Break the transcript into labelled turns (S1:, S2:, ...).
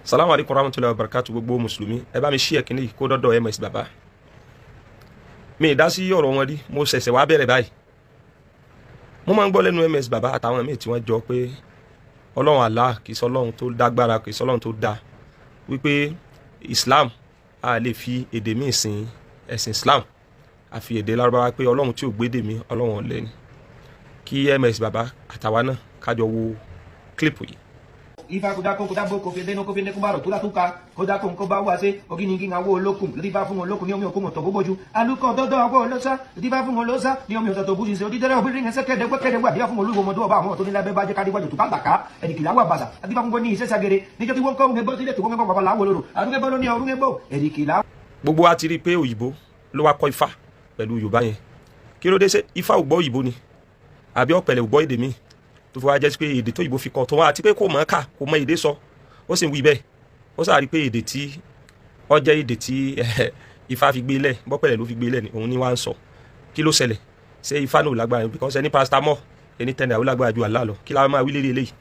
S1: Salamu alaykum rahmatulahi wa barakatu. Gbogbo mùsùlùmí, ẹ bá mi ṣí ẹ̀kíní yìí kó dọ́dọ̀ Ms Baba. Mi ì dá sí ọ̀rọ̀ wọn rí, mo ṣẹ̀ṣẹ̀ wá bẹ̀rẹ̀ báyìí. Mo máa ń gbọ́ lẹ́nu Ms Baba àtàwọn míì tí wọ́n jọ pé Ọlọ́run Allah kì í sọ Ọlọ́run tó dágbára, kì í sọ Ọlọ́run tó dáa, wípé Islam, a lè fi èdè míì sin ẹ̀sìn Islam àfi èdè Lárúbáwá, pé Ọlọ́run tí ò gbédè mi, Ọlọ́run ọ̀lẹ ni. Kí Ms Baba àtàwa náà kájọ wo clip yìí.
S2: Ifá kódà kó kódà bó kó fi dénú kó fi nẹkún bá rò túlá túká kódà kó nǹkó bá wá sí ògìnìgì àwọ olókùn lódìbá fún olókùn ní omi òkun ọ̀tọ̀ bóbójú alukọ dọdọ àwọ olóṣà lódìbá fún olóṣà ní omi ọ̀tọ̀ tó bú ṣiṣẹ́ òdìdẹ́rẹ́ obìnrin ẹsẹ̀ kẹ́dẹ́gbẹ́ kẹ́dẹ́gbẹ́ àdìbá fún olúwo mọ́tò ọba àwọn tó ní lábẹ́ bá jẹ́ kádíwájú tó bá bàká ẹ̀dìkìlá wà bàṣà àdìbá fún ní iṣẹ́ sagere níjọ́ tí wọ́n kọ́ òun ẹgbọ́ sílẹ̀ tí wọ́n kọ́ bàbá làwọ̀ lòrò àdúgbò ló ní ọdún ẹgbọ́ ẹ̀dìkìlá.
S1: Gbogbo wa ti rí i pé òyìnbó ló wá kọ́ Ifá pẹ̀lú Yorùbá yẹn. Kí ló dé? Ṣé Ifá ò gbọ́ òyìnbó ni, àbí ọ̀pẹ̀lẹ̀ ò gbọ́ èdè míì tó fi wá jẹ́ pé èdè tó òyìnbó fi kọ́ tó wá, àti pé kò mọ̀ ọ́ kà, kò mọ èdè sọ, ó sì ń wí bẹ́ẹ̀? Ó sáà rí i pé èdè tí ó jẹ́ èdè tí Ifá fi gbé lẹ̀, bọ́pẹ̀lẹ̀ ló fi gbé lẹ̀ ni òun ní wá ń sọ. Kí ló ṣẹlẹ̀? Ṣé Ifá náà ò lágbára? Because ẹni paracetamol, ẹni tẹ̀lé àwọn lágbára ju Allah lọ. Kí la máa wí lérí eléyìí?